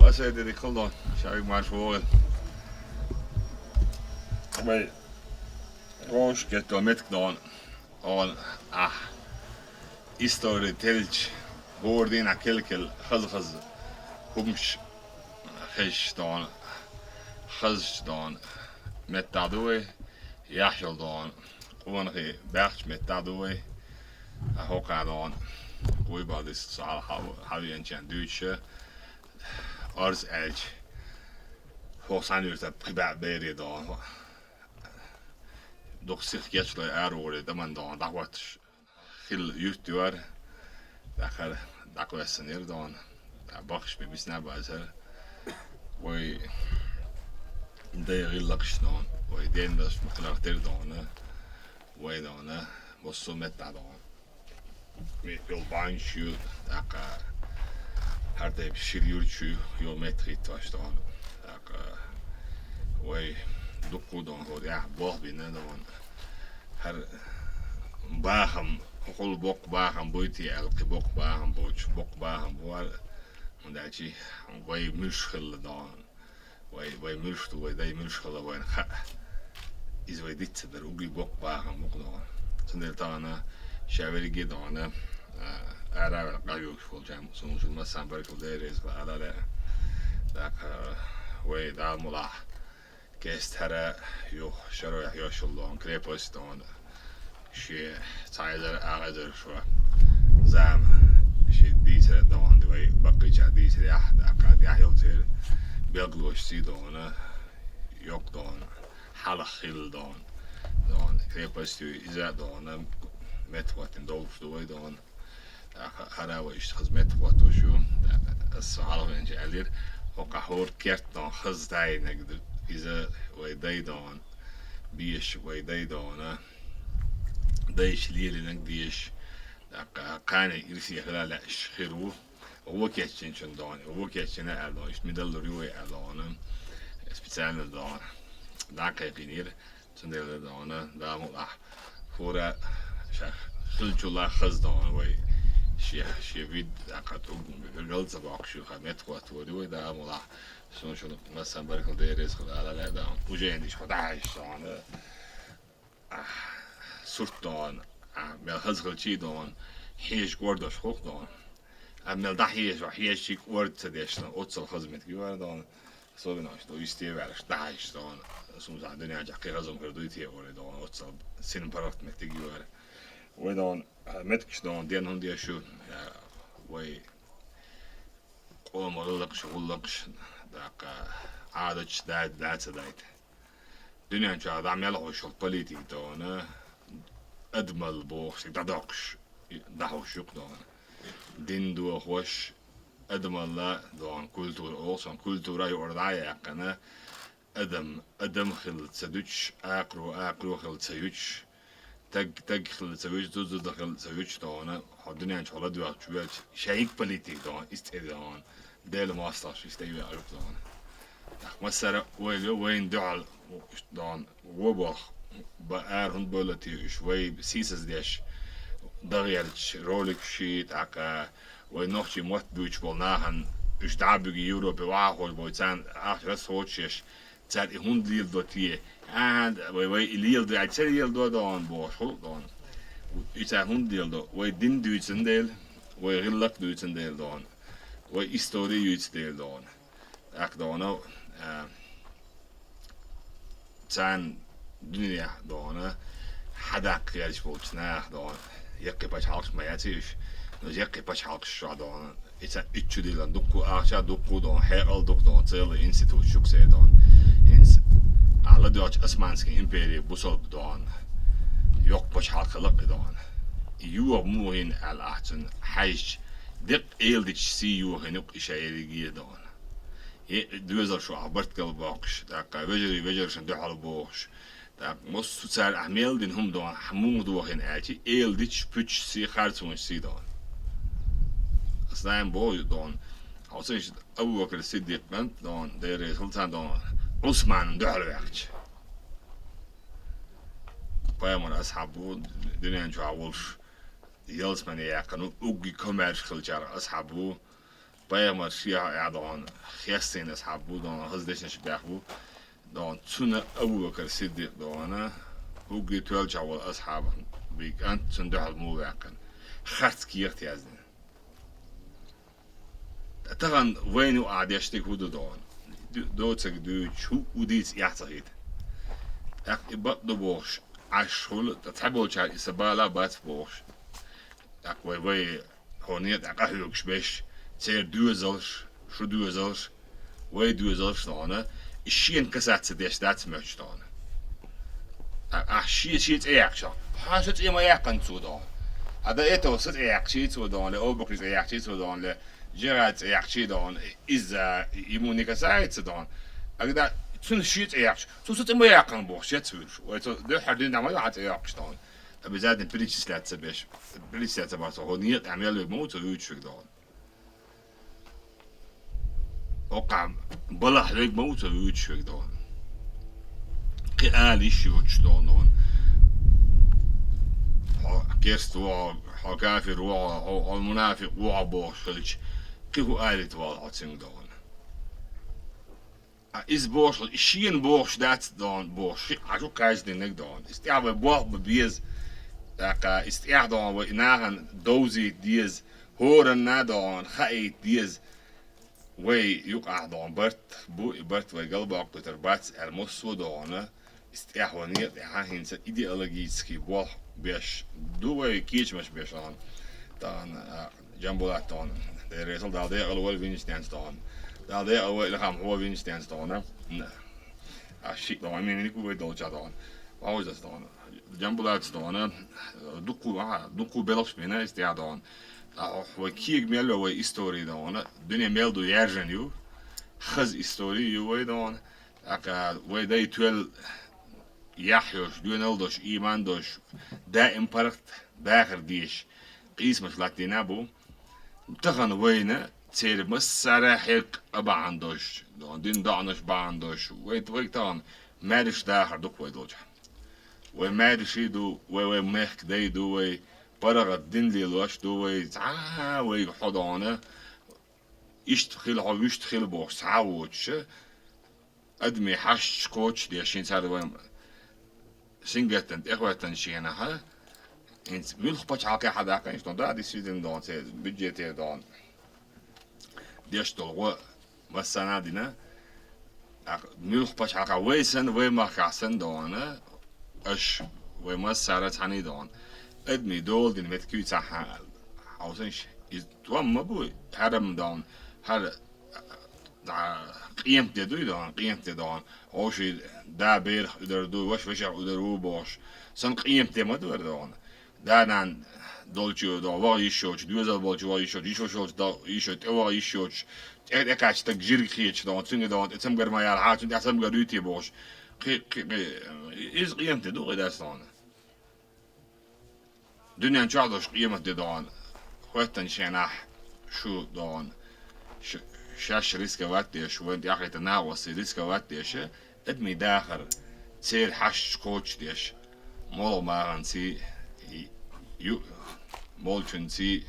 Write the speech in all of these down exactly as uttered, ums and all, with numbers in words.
Аса де дикхал дон, шавиг марш вогӀил. Вай, гӀош гетто метк дон, он, ахь, истори телч, хӀора дийнахь кел-кел хаза-хаза хӀумаш хезаш дон, хазаш дон, меттахь ду вай, яхь йолу дон, къонахий баьхча меттахь ду вай, а хӀокху дон, вуй бал дис цу хьал-, хьал-, хьалвеанчарна дуьйцуша, орца аьлча, хӀокху цхьана юьртара пхи баьӀ бере дон, дукха сиха кечлой аравогӀуре, тӀаман дон, дӀахӀотташ хилла юьрт ю хӀара, тӀаккха дӀакхоьссина яра дон, тӀаккха баххаш бен бисина а бацара. Вай дай гӀиллакхаш дон, вай ден дас ма хиларх тера дон, вай дон, массо а меттахь дон. Йолу бӀаьнаш ю, тӀаккха хӀара тайпа шира юьрташ ю, йо метта хӀиттош дон. ТӀаккха вай дуккха а дон, хӀора яхь болх бина дон. ХӀара бахам, хӀула боккха бахам буй те аьлла, кхин боккха бахам боцуш, боккха бахам бу хӀара, хӀунда аьлча вай муьлш хилла дон. Вай, вай муьлш ду, вай дай муьлш хилла вайна хаьа. Иза вай диц ца дара, уггар боккха бахам бу-кх дон. Цундела тахана ша верриге а дон, а, ара а ваьлла къахьоьгуш волчарна, суна шуна массарна баркалла дерриг реза хила ала лаьа. ТӀаккха вай Дала мукъ лахь, кеста хӀара юха шаройх йош йолу дон, крепость дон. Шен цхьа эзар, ах эзар шо зама шен дийцар дон, вай баккхийчара дийцарехь, тӀаккха тӀехь йолчеран билгалонаш сий дон, йоккха дон, хьалха хилла дон, дон, крепость ю иза дон, меттахӀоттийна долуш ду вай дон. ТӀаккха хӀара вай иштта хаза меттахӀоттош ю. ТӀаккха аса со хьалха веанча аьллера, хӀокху хӀора керт дон хаза тайнарг ду иза вай дай дон, беша вай дай дон, дайша лелийнарг дезаш, тӀаккха кхане ирсе хила лаьаш хир ву. ГӀо кечйинчун дон, гӀо кечйина аьлла дон, иштта медаллур ю вай аьлла дон, специально дон, дӀакхайкхийнера. Цундела дон, Дала мукъ лахь, хӀора ша хиллачул а хаза дон вай, шен, шен вид, тӀаккха тӀулг галца боккхуш ю, хӀара меттахӀоттор ю вай, Дала мукъ лахь. Суна шуна массарна баркалла дерриг реза хила ала лаьа дон. Уже иштта хьо дӀахьаьжча дон, а, сурт дон, а, мел хаза хилчий дон, хьежа кӀордош хуьлу-кх дон. А мел дӀахьежа, хьежачий кӀорда ца деш дон, оццул хаза меттиг ю хӀара дон. Особенно ду йисте ваьллаш, дӀахьаьжча дон, суна цхьа дуьнен чохь кхин хаза хӀума хир дуй те олий дон, оццул сина паргӀат меттиг ю хӀара. Вай дон, а, меттигаш дон, ден хӀунда еш ю, а, вай къоман гӀиллакхаш, гӀуллакхаш, тӀаккха Ӏадаташ да-, да ца дайта. Дуьнен чохь дӀа мел хьуш йолу политика дон, адамалла бохуш, дӀадоккхуш, дӀахьуш ю-кх дон. Дин дохош, адамалла дон, культура олу сан, культура юкъара дӀа а яьккхина, адам, адам хилла ца дуьтуш, акхаро, акхаро хилла ца юьтуш, таг, таг хилла ца юьтуш, зуда, зуда хилла ца юьтуш дон, хьо дуьнен чохь ладоьгӀча воьлча, шайга политика дон, иза тӀе дон, Делан мостагӀчо иза тӀе веа ю-кх дон. ТӀаккха массара а ойла ю вайна дуьхьал дон, вон боху, бан ара хӀунда бевлла те уьш, вай сийсаздеш, дагӀерчу роликаш ший, тӀаккха вай нохчийн мотт буьйцуш болу нахана, уьш дӀа а буьгий Европе вахахуьлуш бой, царна ахча расходуьйтуш еш, цара и хӀунда леладо те? А, вай, вай и леладо аьлча, ца леладо дон бохуш хуьлу дон. И цара хӀунда леладо? Вай дин дуьйцина дела, вай гӀиллакх дуьйцина дела дон, вай истори юьйцу дела дон. ТӀаккха дон, а, царна дуьненахь дон, хьадаккха гӀерташ болчу наха дон, яккхий пачхьалкхаш ма яц уьш, но яккхий пачхьалкхаш чохь дон, и цхьа иччу диллина дуккха а ахча, дуккха а дон, хьекъал дукха дон, целый институт шу-кх се дон. ХӀинца ахь ладоьгӀчу Османский импери бусалба дон, йоккха пачхьалкх хилла-кх и дон. И йоха муха йина аьлла ахь цунна хьаьжча, деккъа эладитча сий йохийна ю-кх и шайриге дон. Э, доьзал шу ахь барт галбоккхуш, тӀаккха вежарий вежаршна дуьхьал бохуш, тӀаккха массо а цара ахь мел дина хӀума дон, ахь муха дохийна аьлча, эладитча, пуьчча сий, харцонаш сий дон. Ас даим боху дон, хьо ца иштта Абу-Бакр Сиддикъ кӀант дон, Дела реза хила царна дон, Ӏусманна дуьхьал ваьккхича. Пайхамар асхьаб ву, дуьнен чохь волуш, ялсамане яьккхина ву, угги комаьрша хиллачарах асхьаб ву, Пайхамар шех а догӀун хестийна асхьаб бу догӀун, хаза дешнаш баьхна бу догӀун. Цунна Абу-Бакр Сиддикъ догӀун, хӀугги тоьлчахь волу асхьабан бий кӀант цунна дуьхьал муха ваьккхина, харц кехат яздина. Тахана вайна юкъахь деш дерг хӀун ду догӀун? Ду-, доцург дуьйцуш, хӀу-, хӀун дийца эхь ца хета. ТӀаккха и бакъ ду бохуш, Ӏаш хуьлу, ткъа цхьаболчара и сан бала бац бохуш. ТӀаккха вай, вай хӀокху некъа тӀе къахьоьгуш берш, церан доьзалш, шун доьзалш, вай доьзалш догӀун, и шена касаться деш дац моьттуш догӀун. А, ахь шен, шен цӀе яьккхича, хьан сан цӀе ма яьккхина цо догӀун. А до этого сан цӀе яьккхичий цо догӀун, ле Абу-Бакри цӀе яьккхичий цо догӀун, ле Джихади цӀе яьккхичий догӀун, из-за ему не касается догӀун. А когда цуьнан шен цӀе яьккхича, цо сан цӀе ма яьккхина бохуш, шец вуьйлуш. Вай цо дуьххьара дуьйна ма ю хьан цӀе яьккхича догӀун. Обязательно перечислять ца беш, перечислять ца беш, хӀокху некъа тӀе мел вега ма ву цо вуьйцуш верг догӀун. ХӀокхахь балхахь вега ма ву цо вуьйцуш верг догӀун. Кхин ала йиш йоцуш догӀун. Хьо керста ву хьо, хьо кафир ву хьо, хьо, хьо мунафикъ ву хьо бохуш хилча, кхин хӀун алийта воллу хьо цуьнга догӀун. А иза бохуш, и шена бохуш дац догӀун бохуш, шиъ хьажу кхаьждинарг догӀун. Иза тӀехь вай болх бан беза, тӀаккха иза тӀехь догӀун вай и нахана довзийта деза, хӀоранна а догӀун хаийта деза. Вай юкъахь догӀун барт бу, и барт вай галбоккхуьйтур бац аьлла массо а догӀун. Иза тӀехь ван некъа тӀехь хӀинца идеологический болх беш ду вай, кечамаш беш догӀун. Тахана, а, Джамбулат догӀун. Дерресал Дала декъала вай винчу денца догӀун. Дала декъала вай Илхам хьо винчу денца догӀун. А шиъ догӀун, миник вай долча догӀун. Вовзас догӀун. Джамбулатс догӀун. Дукху, а, дукху белхаш бина, иза тӀехь догӀун. А, вай кега мел вай история догӀун. Дуьне мел ду яьржина ю. Хаза история ю вай догӀун. ТӀаккха вай дай тоьлла яхь йолуш, доьналла долуш, ийман долуш, даим паргӀат дахар дезаш, къийсамаш латтийна а бу. Тахана вайна церан массара а хьекъа а бахьана долуш, дин доӀанаш бахьана долуш, вай, вай тахана маьрша дахар ду-кх вай долчохь. Вай маьрша а ду, вай, вай мехкан дай ду, вай паргӀат дин лелош ду, вай цхьа а вайга хьо догӀун, иштта хила хьо, вуьшта хила бохуш цхьа а воцуш, адамийн хьашташ кхочушдеш, хӀинца хӀара вайн сингаттам тӀехӀоьттинчу хенахь, хӀинца муьлхха пачхьалкхе хьадаккхийча, да, действительно, догӀун, церан бюджете догӀун деш долу гӀо массарна а дина. ТӀаккха муьлхха пачхьалкхехь вай санна, вай махкахь санна догӀун, аша вай массара а цхьаьний догӀун, адамийн дола дина меттиг ю цхьа а аьлла. Хьовсийша, иза тӀом ма бу, хьарам догӀун, хӀара дӀа, къемат де дуй догӀун, къемат де догӀун. Вовшийн да берах уьдар ду, ваша вешех уьдар ву бохуш. Сан къемат де ма ду хӀара догӀун. Да-нана долчу догӀун, ваха йиш йоцуш, доьзал болчу ваха йиш йоцуш, йиш йолчу догӀун, йиш йоцуш, тӀе ваха йиш йоцуш, тӀе, тӀекхаьчча стаг жирга хеташ догӀун, цуьнга догӀун, тӀе цамгар ма яла, хьан цуьнан тӀехь цамгар юй те бохуш. Кхи, кхи, кхи, иза къемат де ду, кхи дац догӀун. Дуьнен чохь долуш къемат де догӀун, хӀоьттинчу хенахь шу догӀун, ш-, шаьш рисковать деш, вайн тӀаьхьахӀитта накъостий рисковать деш, адамийн дахар, церан хьашташ кхочушдеш, молха маханций, ю-, молчунций,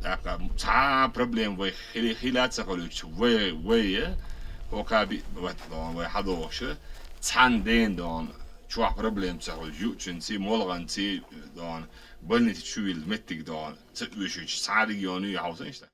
тӀаккха цхьа а проблема вай хили-, хила а ца хуьлуьйтуш, вай, вай, хӀокхо биъ баттахь догӀун, вай хьадогӀуш, цхьана дена догӀун, чохь проблема ца хуьлуьйтуш, юучунций, молханций догӀун, больница чу вилла меттиг догӀун, ца оьшуьйтуш, цхьа а регион ю хьовсийша.